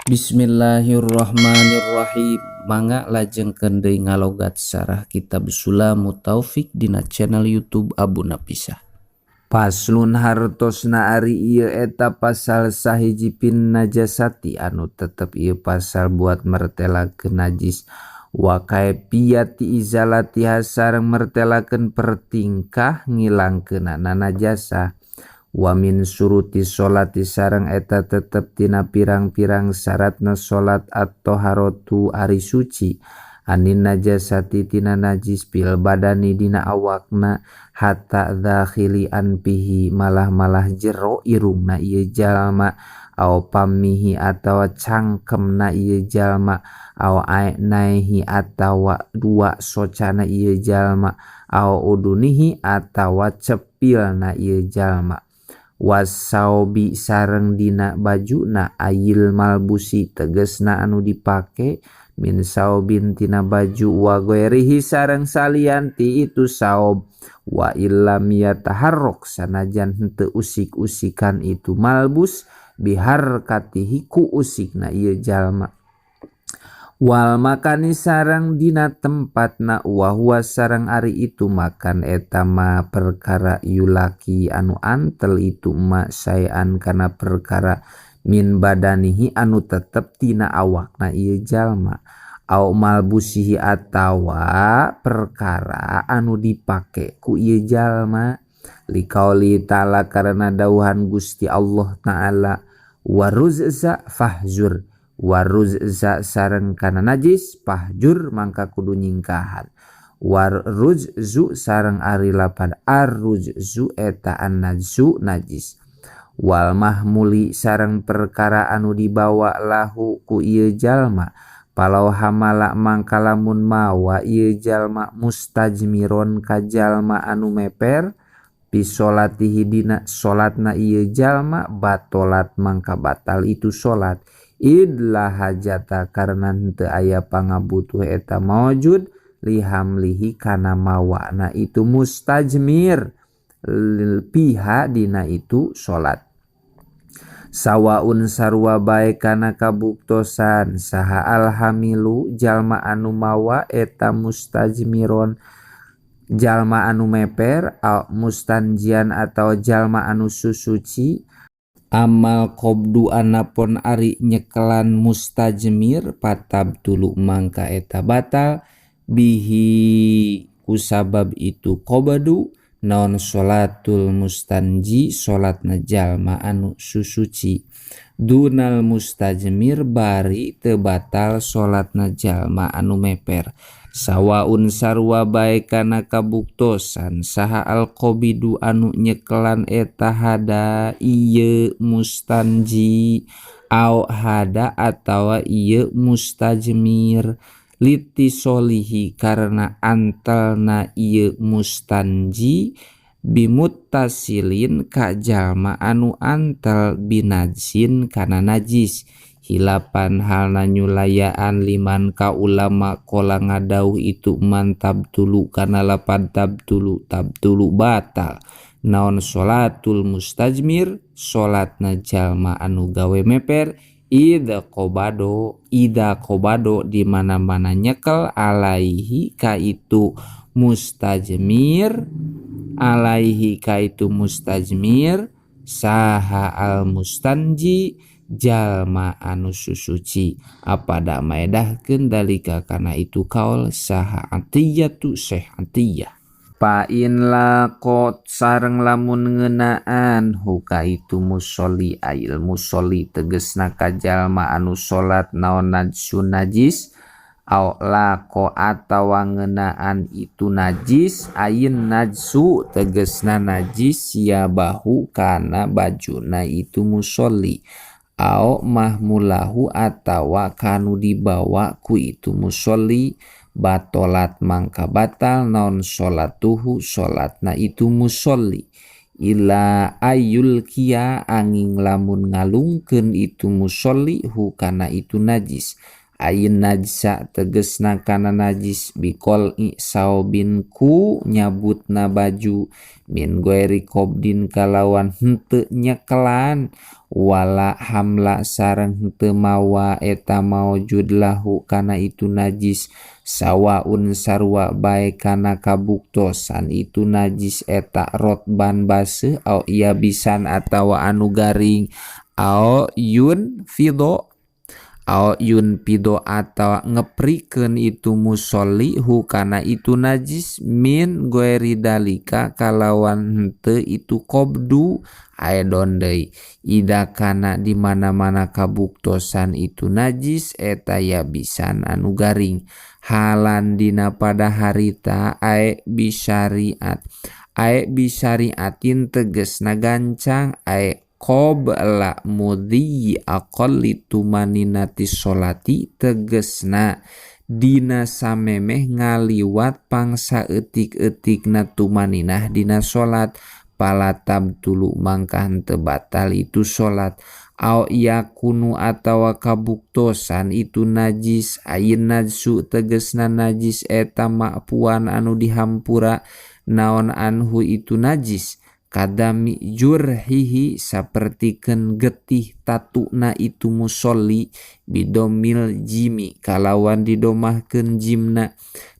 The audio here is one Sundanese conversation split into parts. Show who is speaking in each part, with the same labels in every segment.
Speaker 1: Bismillahirrahmanirrahim. Mangga lajengkeun deui ngalogat sarah kitab Sulamut Taufik dina channel YouTube Abu Napisah. Paslun hartosna ari ieu eta pasal sahiji pin najasati anu tetep ieu pasal buat mertelakeun najis wa kaifiyati izalatiha sareng mertelakeun pertingkah ngilangkeunana najasa. Wa min syuruti sholati sareng eta tetep tina pirang-pirang syaratna salat at-taharatu ari suci anin najasati tina najis fil badani dina awakna hatta dakhili anfihi malah-malah jero irungna ieu jalma aw pamihi atawa cangkemna ieu jalma aw ainaihi atawa dua socana ieu jalma aw udunihi atawa cepilna ieu jalma wasaobi sareng dina bajuna ayil malbusi tegesna anu dipake min saobin tina baju wa ghairihi sareng salianti itu saob wa illam yataharrok sanajan henteu usik-usikan itu malbus biharkatihi ku usikna ieu jalma wal makani sareng dina tempatna wa huwa sareng ari itu makan eta ma perkara yulaki anu antel itu ma saean kana perkara min badanihi anu tetep tina awakna ieu jalma au malbusihi atawa perkara anu dipake ku ieu jalma liqauli ta'ala karena dauhan Gusti Allah Ta'ala waruzza fahzur waruzza sareng kana najis fahjur mangka kudu nyingkahan waruzzu sareng ari lapan arruzzu eta annajsu najis wal mahmuli sareng perkara anu dibawa lahu ku ieu jalma palau hamala mangka lamun mawa ieu jalma mustajmiron ka jalma anu meper fi sholatihi dina salatna ieu jalma batolat mangka batal itu salat idla hajata karena henteu aya pangabutuh eta maujud lihamlihi kana mawana itu mustajmir piha dina itu salat sawaun sarua bae kana kabuktosan saha alhamilu jalma anu mawa eta mustajmiron jalma anu meper mustanjian atau jalma anu susuci amal qobdu anapon ari nyekelan mustajmir patab tulu mangka eta batal bihi kusabab itu qobdu naon sholatul mustanji salatna jalma anu susuci dunal mustajmir bari teu batal salatna jalma anu meper sawaun sarua bae kana kabuktosan saha alqabidu anu nyekelan eta hada ieu mustanji au hada atawa ieu mustajmir litisolihi karena antelna ieu mustanji bimuttasilin ka jalma anu antel binajsin kana najis hilapan halna nyulayaan liman ka ulama kola ngadauh itu man tabtulu kana lapad tabtulu tabtulu batal naon sholatul mustajmir salatna jalma anu gawe meper idza qobado di mana-mana nyekel alaihi ka itu mustajmir alaihi ka itu mustajmir saha al mustanji jalma anu susuci apada maedahkeun dalika kana itu kaul saha atiyatu Syekh Atiyah fa in laqat sareng lamun ngeunaan huka itu musolli ail musolli tegesna ka jalma anu salat naon najsun najis au laqo atawa ngeunaan itu najis ayin najsu tegesna najis siabahu kana bajuna itu musolli au mahmulahu atawa kanu dibawa ku itu musolli batolat mangka batal naon sholatuhu salatna itu musolli ila ayul kia angin lamun ngalungkeun itu musolli hu kana itu najis Ayin najsa tegesna kana najis biqol saubin ku nyabutna baju min ghairi qabdin kalawan henteu nyekelan wala hamla sareng henteu mawa eta maujud lahu kana itu najis sawaun sarua bae kana kabuktosan itu najis eta rotban baseuh au yabisan atawa anu garing au yun fido au yun pido atawa ngeprikeun itu musolli hu kana itu najis min ghairi dalika kalawan henteu itu qabdu aedon deui ida kana di mana-mana kabuktosan itu najis eta yabisan anu garing halan dina pada harita ae bisyariat ae bisyariatin tegesna gancang ae qabla mudhi aqalli tumaninati sholati tegesna dina samemeh ngaliwat pangsa eutik-eutikna tumaninah dina salat palatab tulu mangka henteu batal itu salat au yakunu atawa kabuktosan itu najis ayeun najsu tegesna najis eta ma'puan anu dihampura naon anhu itu najis kadami jurhihi sapertikeun getih tatuna itu musolli bidomil jimi kalawan didomahkeun jimna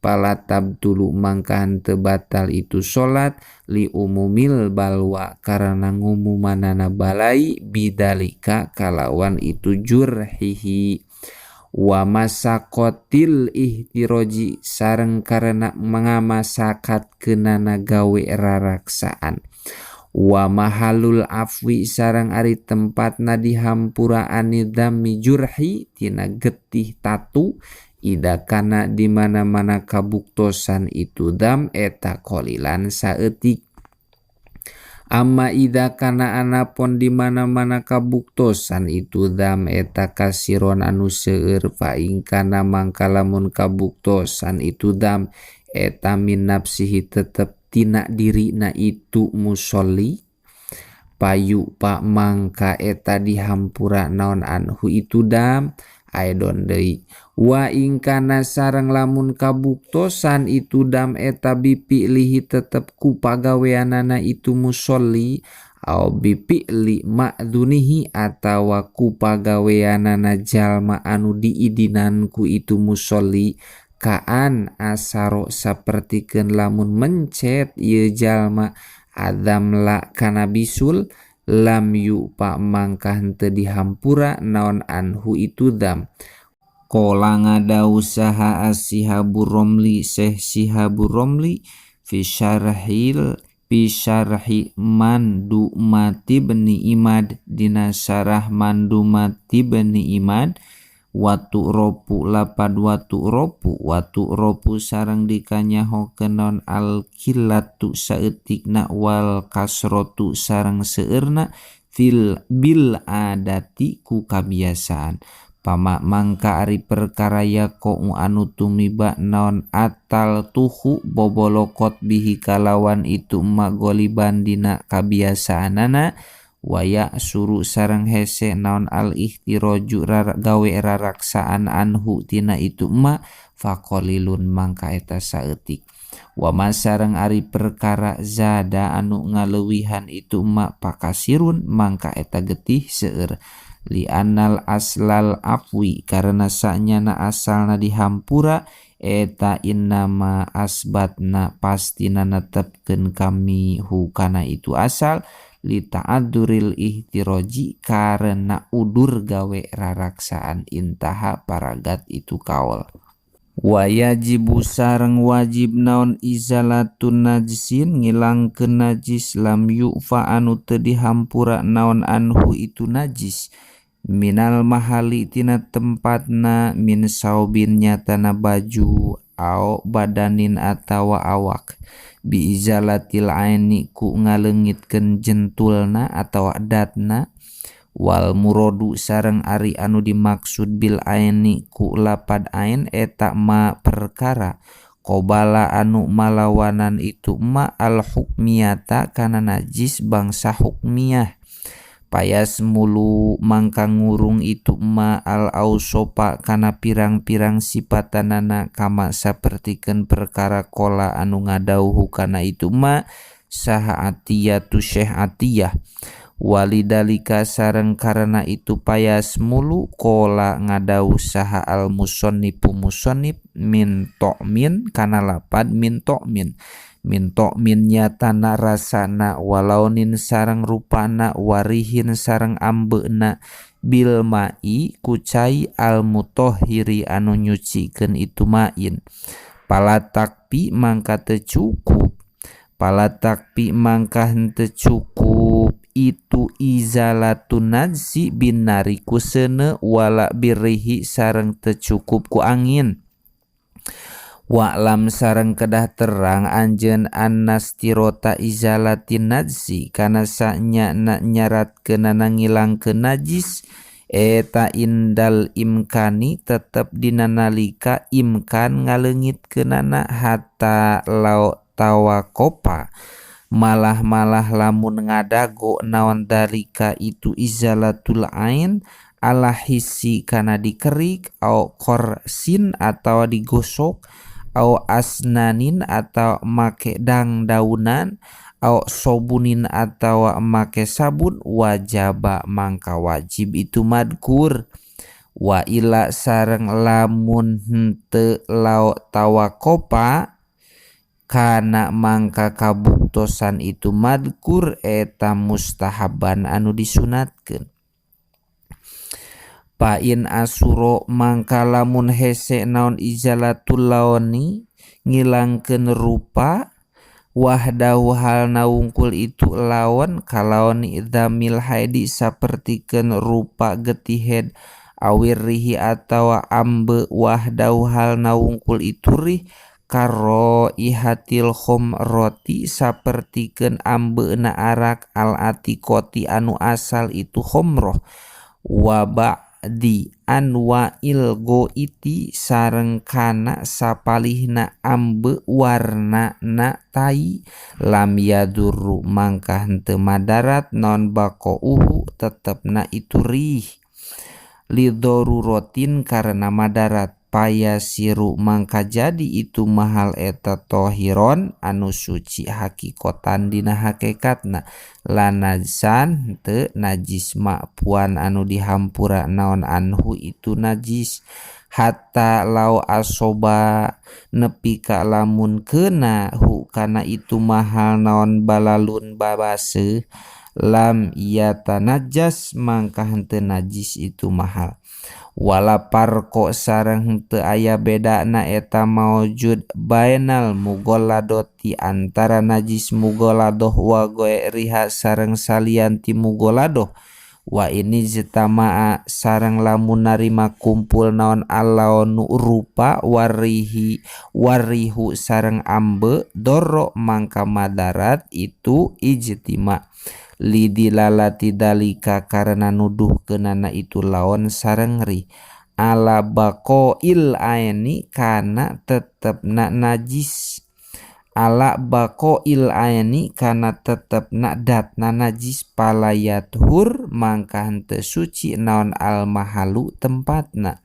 Speaker 1: palatab tulu mangka henteu batal itu salat li umumil balwa karena ngumumanana balai bidalika kalawan itu jurhihi wa masaqatil ihtiroji sareng karena mengamasakatkeunana gawe raraksaan wa mahalul afwi sareng ari tempatna dihampura anidami jurhi tina getih tatu ida kana di mana-mana kabuktosan itu dam eta qalilan saeutik amma ida kana anapon di mana-mana kabuktosan itu dam eta kasiron anu seueur fa ing kana mangka lamun kabuktosan itu dam eta min nafsihi tetep tina dirina itu musolli payu pak mangka eta dihampura naon anhu itu dam aedon deui wa ing kana sareng lamun kabuktosan itu dam eta bipi'lihi tetep ku pagaweanana itu musolli au bipi'li ma'dunihi atawa ku pagaweanana jalma anu diidinan ku itu musolli kaan asaro sapertikeun lamun mencet ieu jalma adzamla kana bisul lam yu'pa mangka henteu dihampura naon anhu itu dam qala ngadau saha as-sihabur romli Syekh Sihabur Romli fi syarhil fi syarhi Mandumati bni Imad dina syarah Mandumati bni Imad watu ropu lapad watu ropu sareng dikanyahokeun naon al qillatu saeutikna wal kasrotu sareng seueurna fil bil adati ku kabiasaan pama mangka ari perkara yaqau anu tumiba naon atal tuhu bobolokot bihi kalawan itu ma goliban dina kabiasaanana waya suru sareng hese naon al ihtiroju gawe raraksaan anhu tina itu ma faqalilun mangka eta saeutik wa ma sareng ari perkara zada anu ngaleuwihan itu ma pakasirun mangka eta getih seueur li annal aslal afwi karena sanyana asalna dihampura eta innama asbatna pastina netepkeun kami hu kana itu asal li ta'adzuril ihtiroji karena udur gawe raraksaan intaha paragat itu kaol wa yajibu sareng wajib naon izalatun najsin ngilangkeun najis lam yu'fa anu teu dihampura naon anhu itu najis minal mahali tina tempatna min saubin nyatana baju au badanin atawa awak bi izalatil aini ku ngaleungitkeun jentulna atawa datna wal muradu sareng ari anu dimaksud bil aini ku lapad ain eta ma perkara qobala anu malawanan itu ma al hukmiyata kana najis bangsa hukmiyah. Payasmulu mangka ngurung itu ma al ausopa kana pirang-pirang sipatanana kama sapertikeun perkara kola anu ngadauhu kana itu ma saha Atiyatu Syekh Atiyah. Walidalika sareng karena itu payasmulu kola ngadauh saha al musannifu musannif min to'min kana lapad min to'min min to'min nyatana rasana walaunin sareng rupana warihin sareng ambeuna bil ma'i ku cai al mutahhiri anu nyucikeun itu ma'in. Palatakpi mangka teu cukup, palatakpi mangka henteu cukup itu izalatun najsi binari ku seuneu wala birrihi sareng teu cukup ku angin. Wa'lam sareng kedah terang anjeun annastirota izalatin najsi kana sanyana nyaratkeunana ngilangkeun najis eta indal imkani tetep dina nalika imkan ngaleungitkeunana hatta lao tawakopa malah-malah lamun ngadago naon dalika itu izalatul ain ala hissi kana dikerik au korsin atawa digosok au asnanin atau make dangdaunan au sobunin atau make sabun wajaba mangka wajib itu madkur. Wa ila sareng lamun henteu lao tawakopa kana mangka kabuktosan itu madkur eta mustahaban anu disunatkeun. Fa in asuro mangka lamun hese naon izalatul laoni ngilangkeun rupa wahdahu halna wungkul itu lawan kalaoni dzamil haidi sapertikeun rupa getihed awir rihi atawa ambe wahdahu halna wungkul itu rih karo ihatil khomroti sapertikeun ambeuna arak al atiqoti anu asal itu khomroh wa di anwa'il goiti sareng kana sapalihna ambe warna na tai lam yadurru mangka henteu madarat non baqauhu tetepna itu rih lidoruratin karena madarat payasiru mangka jadi itu mahal eta tohiron anu suci hakikotan dina hakikatna lanajsan teu najis makpuan anu dihampura naon anhu itu najis hatta lau asoba nepi ka lamun keuna hu kana itu mahal naon balalun babaseuh lam yatanajas mangka henteu najis itu mahal. Wala parko sareng henteu aya bedana eta maujud bainal mughalladoti antara najis mughalladoh wa ghairiha sareng salian ti mughalladoh wa ini jtama'a sareng lamun narima kumpul naon allaonu rupa warihi warihu sareng ambe doro mangka madarat itu ijtima lidilalati dalika karena nuduh kenana itu lawan sareng ri ala baqail aini kana tetepna najis ala baqail aini kana tetepna datna najis palayathur mangka henteu suci naon al mahalu tempatna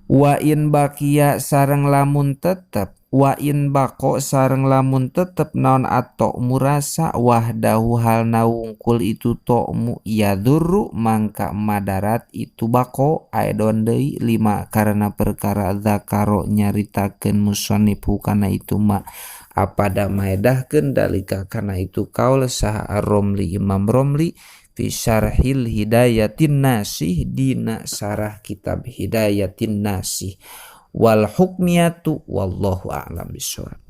Speaker 1: wa in baqiya sareng lamun tetep wa in baqo sareng lamun tetep naon atau murasa wahdahu halna wungkul itu to'mu yadurru mangka madarat itu baqo aidon deui lima karena perkara zakaro nyaritakeun musannifu kana itu ma apada maedahkeun dalika kana itu kaul saha Romli Imam Romli fi syarhil hidayatin nasih dina sarah kitab hidayatin nasih wal hukmiyatu wallahu a'lam bishawab.